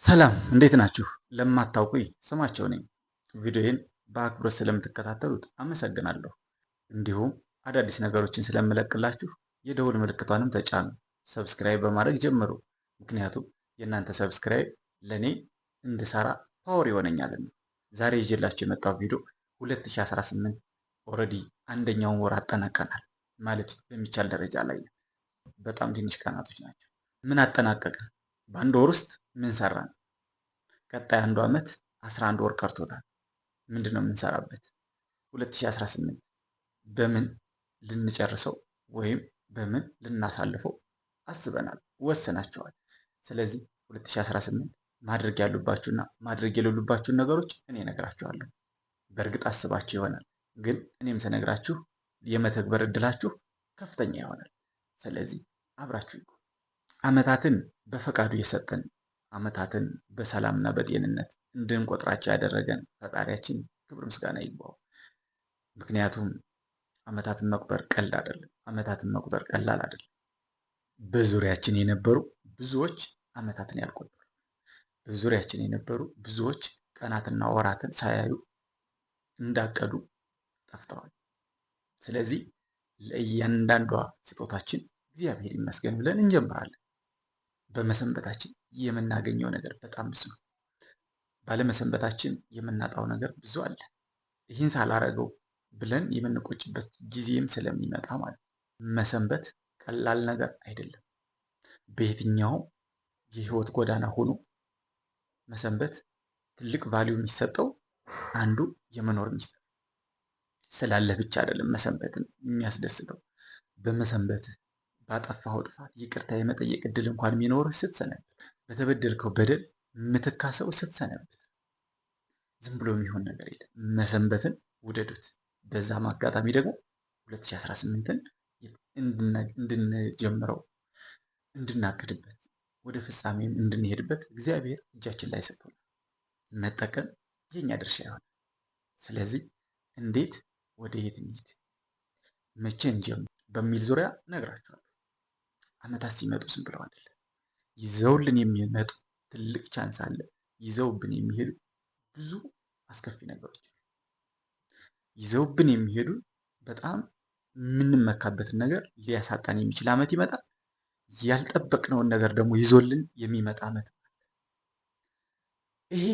ሰላም፣ እንዴት ናችሁ? ለማታውቁኝ ስማቸው ነኝ። ቪዲዮዬን በአክብሮት ስለምትከታተሉት አመሰግናለሁ። እንዲሁም አዳዲስ ነገሮችን ስለምለቅላችሁ የደውል ምልክቷንም ተጫኑ። Subscribe በማድረግ ጀምሩ። ምክንያቱም የእናንተ subscribe ለእኔ እንድሰራ power ይሆነኛልና። ዛሬ ይዤላችሁ የመጣው ቪዲዮ 2018 already አንደኛውን ወር አጠናቀናል ማለት በሚቻል ደረጃ ላይ ነው። በጣም ትንሽ ቀናቶች ናቸው። ምን አጠናቀቅን? በአንድ ወር ውስጥ ምን ሰራን? ቀጣይ አንዱ ዓመት 11 ወር ቀርቶታል። ምንድን ነው የምንሰራበት? 2018 በምን ልንጨርሰው ወይም በምን ልናሳልፈው አስበናል፣ ወስናችኋል። ስለዚህ 2018 ማድረግ ያሉባችሁና ማድረግ የሌሉባችሁን ነገሮች እኔ እነግራችኋለሁ። በእርግጥ አስባችሁ ይሆናል፣ ግን እኔም ስነግራችሁ የመተግበር እድላችሁ ከፍተኛ ይሆናል። ስለዚህ አብራችሁ ዓመታትን በፈቃዱ የሰጠን፣ ዓመታትን በሰላምና በጤንነት እንድንቆጥራቸው ያደረገን ፈጣሪያችን ክብር ምስጋና ይግባው። ምክንያቱም ዓመታትን መቁጠር ቀልድ አይደለም። ዓመታትን መቁጠር ቀላል አይደለም። በዙሪያችን የነበሩ ብዙዎች ዓመታትን ያልቆጠሩ፣ በዙሪያችን የነበሩ ብዙዎች ቀናትና ወራትን ሳያዩ እንዳቀዱ ጠፍተዋል። ስለዚህ ለእያንዳንዷ ስጦታችን እግዚአብሔር ይመስገን ብለን እንጀምራለን። በመሰንበታችን የምናገኘው ነገር በጣም ብዙ ነው። ባለመሰንበታችን የምናጣው ነገር ብዙ አለ። ይህን ሳላረገው ብለን የምንቆጭበት ጊዜም ስለሚመጣ ማለት ነው። መሰንበት ቀላል ነገር አይደለም። በየትኛውም የህይወት ጎዳና ሆኖ መሰንበት ትልቅ value የሚሰጠው አንዱ የመኖር ሚስጥር ስላለህ ብቻ አይደለም መሰንበትን የሚያስደስተው። በመሰንበትህ ባጠፋኸው ጥፋት ይቅርታ የመጠየቅ እድል እንኳን የሚኖርህ ስትሰነብት፣ በተበደልከው በደል የምትካሰው ስትሰነብት፣ ዝም ብሎ የሚሆን ነገር የለም። መሰንበትን ውደዱት። በዛም አጋጣሚ ደግሞ 2018ን እንድንጀምረው፣ እንድናቅድበት፣ ወደ ፍጻሜም እንድንሄድበት እግዚአብሔር እጃችን ላይ ሰጥቶናል። መጠቀም የኛ ድርሻ ይሆናል። ስለዚህ እንዴት፣ ወደ የት እንሂድ፣ መቼ እንጀምር በሚል ዙሪያ እነግራችኋለሁ። ዓመታት ሲመጡ ዝም ብለው አይደለም። ይዘውልን የሚመጡ ትልቅ chance አለ። ይዘውብን የሚሄዱ ብዙ አስከፊ ነገሮች፣ ይዘውብን የሚሄዱ በጣም የምንመካበትን ነገር ሊያሳጣን የሚችል ዓመት ይመጣል። ያልጠበቅነውን ነገር ደግሞ ይዞልን የሚመጣ ዓመት አለ። ይሄ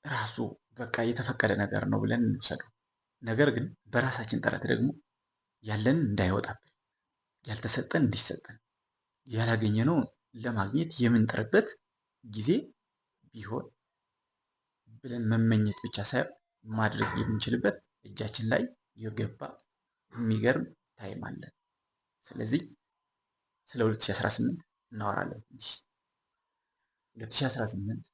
ራሱ በቃ የተፈቀደ ነገር ነው ብለን እንውሰደው። ነገር ግን በራሳችን ጥረት ደግሞ ያለንን እንዳይወጣብን፣ ያልተሰጠን እንዲሰጠን፣ ያላገኘነው ለማግኘት የምንጥርበት ጊዜ ቢሆን ብለን መመኘት ብቻ ሳይሆን ማድረግ የምንችልበት እጃችን ላይ የገባ የሚገርም time አለን። ስለዚህ ስለ 2018 እናወራለን ትንሽ። 2018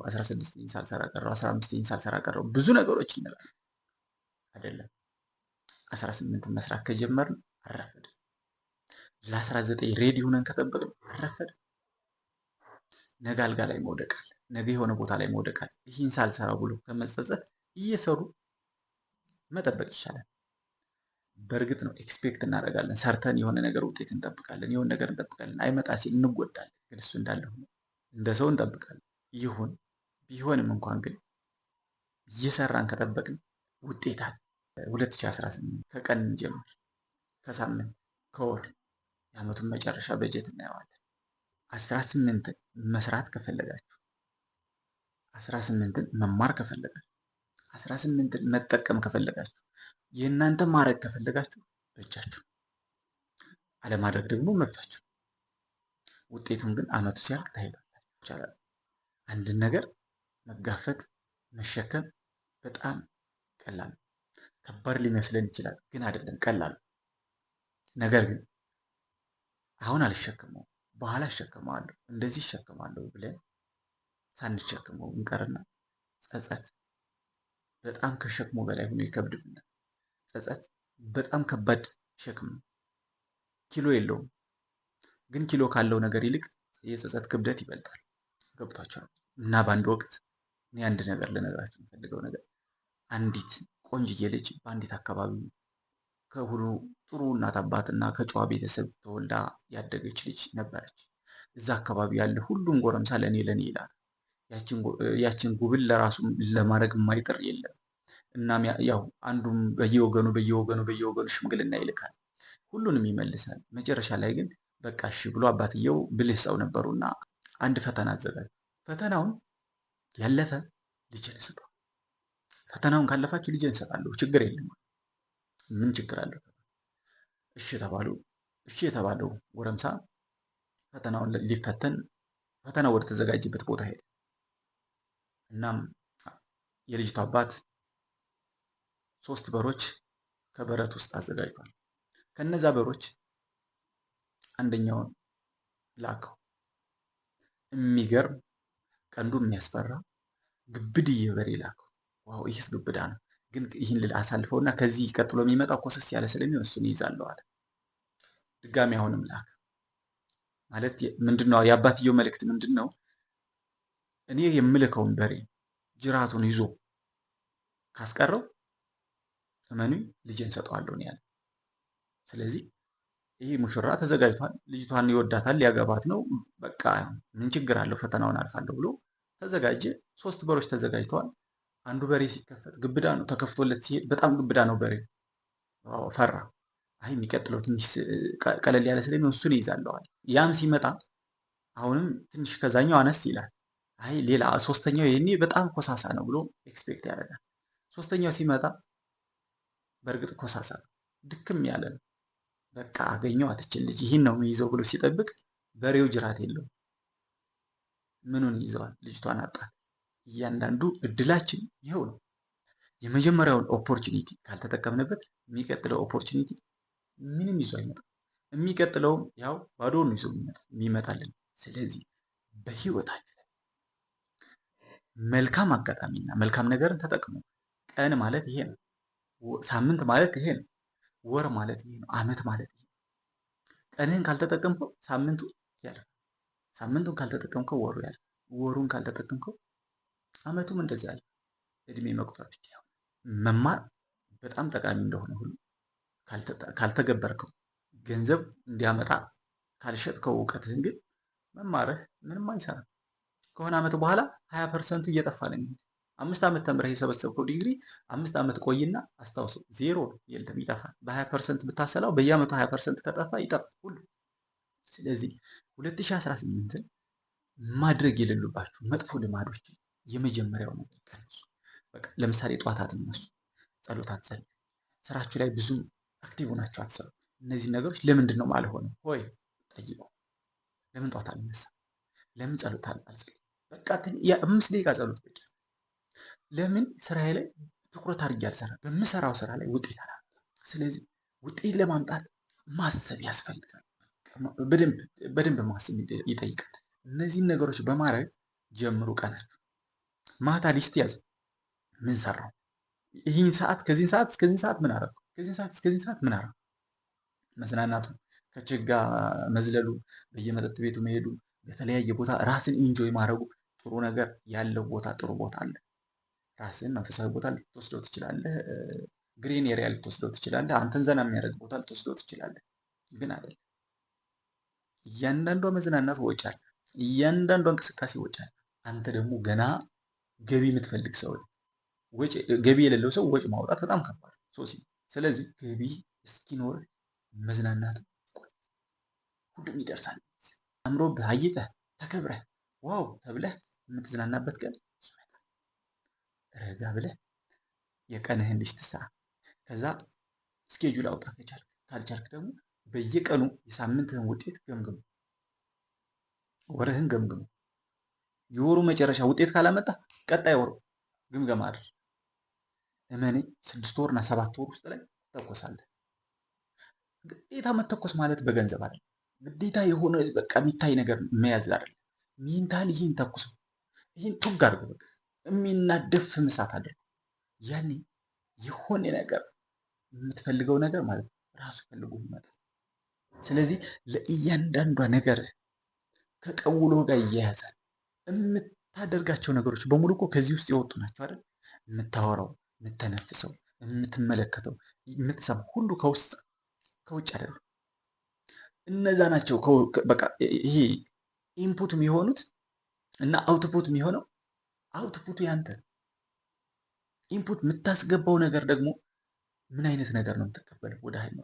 16 ሳልሰራ ቀረው፣ 15 ሳልሰራ ቀረው ብዙ ነገሮች እንላለን። አይደለም፣ 18 መስራት ከጀመርን አረፈድን። ለ19 ready ሆነን ከጠበቅን አረፈድን። ነገ አልጋ ላይ መውደቅ አለ። ነገ የሆነ ቦታ ላይ መውደቅ አለ። ይህን ሳልሰራው ብሎ ከመጸጸት እየሰሩ መጠበቅ ይሻላል። በእርግጥ ነው expect እናደርጋለን። ሰርተን የሆነ ነገር ውጤት እንጠብቃለን። የሆነ ነገር እንጠብቃለን። አይመጣ ሲል እንጎዳለን። ግን እሱ እንዳለ ሆኖ እንደ ሰው እንጠብቃለን። ይሁን ቢሆንም እንኳን ግን እየሰራን ከጠበቅን ውጤት አለ። 2018 ከቀን እንጀምር፣ ከሳምንት፣ ከወር፣ የዓመቱን መጨረሻ በጀት እናየዋለን። 18ን መስራት ከፈለጋችሁ፣ 18ን መማር ከፈለጋችሁ፣ 18ን መጠቀም ከፈለጋችሁ፣ የእናንተ ማድረግ ከፈለጋችሁ በእጃችሁ፣ አለማድረግ ደግሞ መብታችሁ። ውጤቱን ግን ዓመቱ ሲያልቅ ታዩታላችሁ። ይቻላል። አንድን ነገር መጋፈጥ መሸከም በጣም ቀላል ነው። ከባድ ሊመስለን ይችላል፣ ግን አይደለም፣ ቀላል ነው። ነገር ግን አሁን አልሸከመውም፣ በኋላ እሸከመዋለሁ፣ እንደዚህ እሸከማለሁ ብለን ሳንሸከመው እንቀርና ጸጸት በጣም ከሸክሙ በላይ ሆኖ ይከብድብናል። ጸጸት በጣም ከባድ ሸክም ነው። ኪሎ የለውም፣ ግን ኪሎ ካለው ነገር ይልቅ የጸጸት ክብደት ይበልጣል። ገብቷቸዋል። እና በአንድ ወቅት እኔ አንድ ነገር ልነግራችሁ የምፈልገው ነገር፣ አንዲት ቆንጅዬ ልጅ በአንዲት አካባቢ ከሁሉ ጥሩ እናት አባት እና ከጨዋ ቤተሰብ ተወልዳ ያደገች ልጅ ነበረች። እዛ አካባቢ ያለ ሁሉም ጎረምሳ ለእኔ ለእኔ ይላል። ያችን ጉብል ለራሱ ለማድረግ የማይጥር የለም። እናም ያው አንዱም በየወገኑ በየወገኑ በየወገኑ ሽምግልና ይልካል፣ ሁሉንም ይመልሳል። መጨረሻ ላይ ግን በቃ እሺ ብሎ አባትየው ብልህ ሰው ነበሩና አንድ ፈተና አዘጋጁ። ፈተናውን ያለፈ ልጄን ስጠው፣ ፈተናውን ካለፋችሁ ልጄን እሰጣለሁ፣ ችግር የለም፣ ምን ችግር አለው? እሺ ተባሉ። እሺ የተባለው ጎረምሳ ፈተናውን ሊፈተን ፈተናው ወደ ተዘጋጀበት ቦታ ሄደ። እናም የልጅቷ አባት 3 በሮች ከበረት ውስጥ አዘጋጅቷል። ከነዛ በሮች አንደኛውን ላከው። የሚገርም ቀንዱ የሚያስፈራ ግብድዬ በሬ ላከው። Wow፣ ይህስ ግብዳ ነው፣ ግን ይህን ልል አሳልፈውና ከዚህ ቀጥሎ የሚመጣው ኮሰስ ያለ ስለሚሆን እሱን ይይዛለሁ አለ። ድጋሚ አሁንም ላከ። ማለት ምንድነው የአባትየው መልእክት ምንድነው? እኔ የምልከውን በሬ ጅራቱን ይዞ ካስቀረው እመኑኝ ልጄን ሰጠዋለሁ ነው ያለ። ስለዚህ ይሄ ሙሽራ ተዘጋጅቷል። ልጅቷን ይወዳታል፣ ሊያገባት ነው። በቃ ምን ችግር አለው፣ ፈተናውን አልፋለሁ ብሎ ተዘጋጀ። 3 በሮች ተዘጋጅተዋል። አንዱ በሬ ሲከፈት ግብዳ ነው፣ ተከፍቶለት ሲሄድ በጣም ግብዳ ነው በሬ። Wow፣ ፈራ። አይ የሚቀጥለው ትንሽ ቀለል ያለ ስለሚሆን እሱን ይይዛለሁ አለ። ያም ሲመጣ አሁንም ትንሽ ከዛኛው አነስ ይላል። አይ ሌላ ሶስተኛው ይሄኔ በጣም ኮሳሳ ነው ብሎ expect ያደርጋል። ሶስተኛው ሲመጣ በእርግጥ ኮሳሳ ነው፣ ድክም ያለ ነው። በቃ አገኘው አትችል ልጅ ይሄን ነው የሚይዘው ብሎ ሲጠብቅ በሬው ጅራት የለውም። ምኑን ይዘዋል? ልጅቷን አጣት። እያንዳንዱ እድላችን ይኸው ነው። የመጀመሪያውን opportunity ካልተጠቀምንበት የሚቀጥለው opportunity ምንም ይዞ አይመጣም። የሚቀጥለውም ያው ባዶውን ይዞ የሚመጣልን። ስለዚህ በህይወታችሁ ላይ መልካም አጋጣሚና መልካም ነገርን ተጠቅሙ። ቀን ማለት ይሄ ነው። ሳምንት ማለት ይሄ ነው። ወር ማለት ይሄ ነው። አመት ማለት ይሄ ነው። ቀንህን ካልተጠቀምከው ሳምንቱ ያልፋል። ሳምንቱን ካልተጠቀምከው ወሩ ያልፋል። ወሩን ካልተጠቀምከው አመቱም እንደዛ ያልፋል። እድሜ መቁጠር ብቻ ይሆናል። መማር በጣም ጠቃሚ እንደሆነ ሁሉ ካልተገበርከው፣ ገንዘብ እንዲያመጣ ካልሸጥከው እውቀትህን ግን መማርህ ምንም አይሰራም። ከሆነ አመት በኋላ 20% እየጠፋ ነው የሚሄድ። 5 አመት ተምረህ የሰበሰብከው ዲግሪ 5 አመት ቆይና አስታውሰው ዜሮ የለም፣ ይጠፋል። በ20% ብታሰላው በየአመቱ 20% ከጠፋ ይጠፋል ሁሉ። ስለዚህ 2018 ማድረግ የሌሉባችሁ መጥፎ ልማዶች የመጀመሪያው ነገር ቀንሱ። በቃ ለምሳሌ ጠዋት አትነሱ፣ ጸሎት አትጸልዩ፣ ስራችሁ ላይ ብዙም active ሆናችሁ አትሰሩ። እነዚህ ነገሮች ለምንድን ነው የማልሆነው? ሆይ ጠይቁ። ለምን ጠዋት አልነሳም? ለምን ጸሎት አልጸልይም? በቃ 5 ደቂቃ ጸሎት በቂ። ለምን ስራዬ ላይ ትኩረት አድርጌ አልሰራም? በምሰራው ስራ ላይ ውጤት አላመጣም። ስለዚህ ውጤት ለማምጣት ማሰብ ያስፈልጋል። በደንብ ማሰብ ይጠይቃል። እነዚህን ነገሮች በማድረግ ጀምሩ ቀናችሁ። ማታ list ያዙ። ምን ሰራው? ይህን ሰዓት ከዚህን ሰዓት እስከዚህን ሰዓት ምን አደረኩ? ከዚህን ሰዓት እስከዚህን ሰዓት ምን አደረኩ? መዝናናቱ፣ ከ chick ጋር መዝለሉ፣ በየመጠጥ ቤቱ መሄዱ፣ በተለያየ ቦታ ራስን enjoy ማድረጉ ጥሩ ነገር ያለው ቦታ ጥሩ ቦታ አለ። ራስን መንፈሳዊ ቦታ ልትወስደው ትችላለህ። Green area ልትወስደው ትችላለህ። አንተን ዘና የሚያደርግ ቦታ ልትወስደው ትችላለህ። ግን አይደለም። እያንዳንዷ መዝናናት ወጪ አለ። እያንዳንዷ እንቅስቃሴ ወጪ አለ። አንተ ደግሞ ገና ገቢ የምትፈልግ ሰው ነህ። ገቢ የሌለው ሰው ወጪ ማውጣት በጣም ከባድ ነው። ስለዚህ ገቢ እስኪኖር መዝናናቱ ቆይ፣ ሁሉም ይደርሳል። አምሮብህ አይተህ ተከብረህ wow ተብለህ የምትዝናናበት ቀን ይመጣል። ረጋ ብለህ የቀንህን list ስራ። ከዛ schedule አውጣ ከቻልክ፣ ካልቻልክ ደግሞ በየቀኑ የሳምንትህን ውጤት ገምግሙ፣ ወርህን ገምግሙ። የወሩ መጨረሻ ውጤት ካላመጣ ቀጣይ ወር ግምገማ አድርግ። እመኔ 6 ወርና 7 ወር ውስጥ ላይ ትተኮሳለህ። ግዴታ መተኮስ ማለት በገንዘብ አይደለም። ግዴታ የሆነ በቃ የሚታይ ነገር መያዝ አይደለም። Mentally ይሄን ተኩሰው ይሄን ቱግ አድርገው በቃ የሚናደፍ ምሳት አድርገው ያኔ የሆነ ነገር የምትፈልገው ነገር ማለት ነው ራሱ ፈልጎ ይመጣል። ስለዚህ ለእያንዳንዷ ነገር ከቀን ውሎ ጋር ይያያዛል። የምታደርጋቸው ነገሮች በሙሉ እኮ ከዚህ ውስጥ የወጡ ናቸው አይደል? የምታወራው፣ የምተነፍሰው፣ የምትመለከተው፣ የምትሰማው ሁሉ ከውስጥ ከውጭ አይደለም። እነዛ ናቸው በቃ ይሄ input የሚሆኑት እና output የሚሆነው Output ኡ ያንተ፣ input የምታስገባው ነገር ደግሞ ምን አይነት ነገር ነው የምትቀበለው? ወደ አይምሮ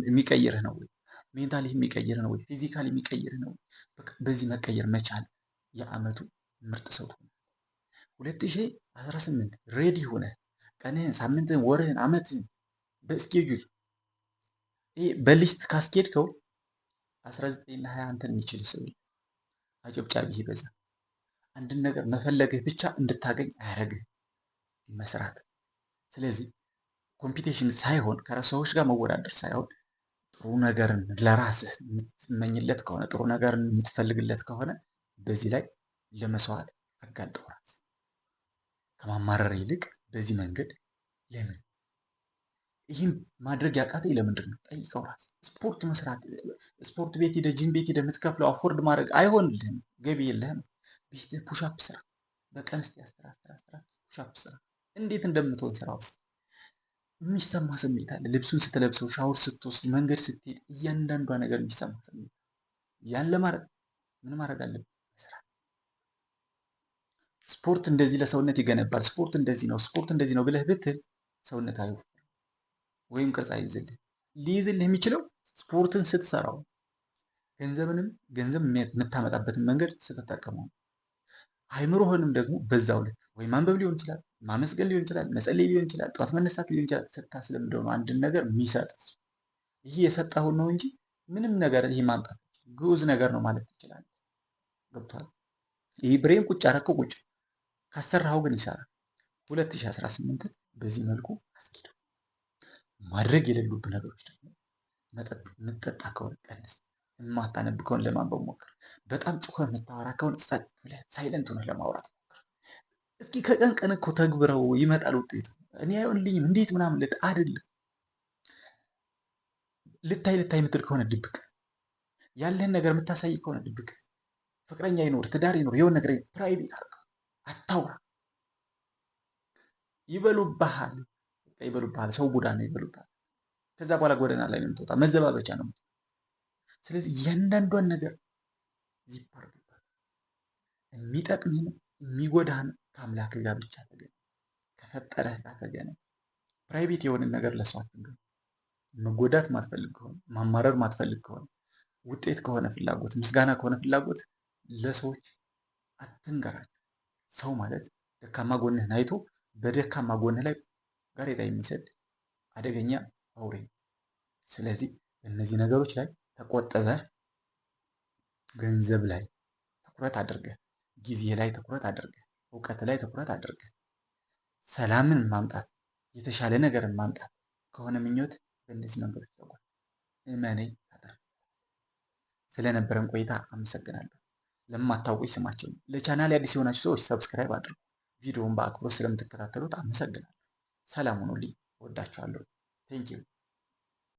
የሚቀይርህ ነው ወይ? Mentally የሚቀይርህ ነው ወይ? Physically የሚቀይርህ ነው ወይ? በዚህ መቀየር መቻል የአመቱ ምርጥ ሰው ትሆናለህ። 2018 ready ሆነህ ቀንህን፣ ሳምንትህን፣ ወርህን፣ አመትህን በ schedule፣ በ list ካስኬድከው 19 እና 20 አንተን የሚችል ሰው የለም። አጨብጫቢ ይበዛል። አንድን ነገር መፈለግህ ብቻ እንድታገኝ አያደርግህ፣ መስራት። ስለዚህ competition ሳይሆን፣ ከሰዎች ጋር መወዳደር ሳይሆን፣ ጥሩ ነገርን ለራስህ የምትመኝለት ከሆነ፣ ጥሩ ነገርን የምትፈልግለት ከሆነ በዚህ ላይ ለመስዋዕት አጋልጠው ራስህ። ከማማረር ይልቅ በዚህ መንገድ ለምን ይህን ማድረግ ያቃተኝ ለምንድን ነው? ጠይቀው ራስህ። ስፖርት መስራት፣ ስፖርት ቤት ሄደህ፣ ጂም ቤት ሄደህ የምትከፍለው afford ማድረግ አይሆንልህም፣ ገቢ የለህም። ቤትህ push up ስራ። በቀን እስኪ 10 10 10 push up ስራ። እንዴት እንደምትሆን ስራ ውስጥ የሚሰማ ስሜት አለ። ልብሱን ስትለብሰው፣ ሻወር ስትወስድ፣ መንገድ ስትሄድ፣ እያንዳንዷ ነገር የሚሰማ ስሜት። ያን ለማድረግ ምን ማድረግ አለብን? መስራት። ስፖርት እንደዚህ ለሰውነት ይገነባል፣ ስፖርት እንደዚህ ነው፣ ስፖርት እንደዚህ ነው ብለህ ብትል ሰውነት አይወፍርም ወይም ቅርጽ አይይዝልህ። ሊይዝልህ የሚችለው ስፖርትን ስትሰራው፣ ገንዘብንም ገንዘብ የምታመጣበትን መንገድ ስትጠቀመው፣ አይምሮህንም ደግሞ በዛው ልክ ወይ ማንበብ ሊሆን ይችላል፣ ማመስገን ሊሆን ይችላል፣ መጸለይ ሊሆን ይችላል፣ ጠዋት መነሳት ሊሆን ይችላል። ስታስለምደው ነው አንድን ነገር የሚሰጥ። ይህ የሰጠኸውን ነው እንጂ ምንም ነገር ይህ ማምጣት ግዑዝ ነገር ነው ማለት ትችላለህ። ገብቶሃል? ይህ brain ቁጭ አደረከው ቁጭ፣ ካሰራኸው ግን ይሰራል። 2018 በዚህ መልኩ አስኪደው። ማድረግ የሌሉብህ ነገሮች ደግሞ መጠጥ የምትጠጣ ከሆነ ቀንስ። የማታነብ ከሆነ ለማንበብ ሞክር። በጣም ጮኸህ የምታወራ ከሆነ ጸጥ ብለህ silent ሆነህ ለማውራት ሞክር። እስኪ ከቀን ቀን እኮ ተግብረው ይመጣል ውጤቱ። እኔ አይሆንልኝም እንዴት ምናምን ልት አይደለም። ልታይ ልታይ የምትል ከሆነ ድብቅ፣ ያለህን ነገር የምታሳይ ከሆነ ድብቅ። ፍቅረኛ ይኖር፣ ትዳር ይኖር፣ የሆነ ነገር private አድርገው አታውራ። ይበሉብሃል፣ ይበሉብሃል። ሰው ቡዳ ነው፣ ይበሉብሃል። ከዛ በኋላ ጎዳና ላይ ነው የምትወጣ፣ መዘባበቻ ነው። ስለዚህ እያንዳንዷን ነገር ዚፕ አድርግባት። የሚጠቅምህን የሚጎዳህን ከአምላክ ጋር ብቻ ተገናኝ፣ ከፈጠረህ ጋር ተገናኝ። Private የሆንን ነገር ለሰው አትንገር። መጎዳት ማትፈልግ ከሆነ፣ ማማረር ማትፈልግ ከሆነ፣ ውጤት ከሆነ ፍላጎት፣ ምስጋና ከሆነ ፍላጎት ለሰዎች አትንገራቸው። ሰው ማለት ደካማ ጎንህን አይቶ በደካማ ጎንህ ላይ ጋሬጣ የሚሰድ አደገኛ አውሬ ነው። ስለዚህ በእነዚህ ነገሮች ላይ ተቆጥበህ፣ ገንዘብ ላይ ትኩረት አድርገህ፣ ጊዜ ላይ ትኩረት አድርገህ፣ እውቀት ላይ ትኩረት አድርገህ፣ ሰላምን ማምጣት፣ የተሻለ ነገርን ማምጣት ከሆነ ምኞት በእነዚህ መንገዶች ተጓዝ። እመነኝ ታተርፋለህ። ስለነበረን ቆይታ አመሰግናለሁ። ለማታውቁኝ ስማቸው፣ ለቻናል አዲስ የሆናችሁ ሰዎች subscribe አድርጉ። ቪዲዮውን በአክብሮት ስለምትከታተሉት አመሰግናለሁ። ሰላም ሁኑልኝ። እወዳችኋለሁ። Thank you.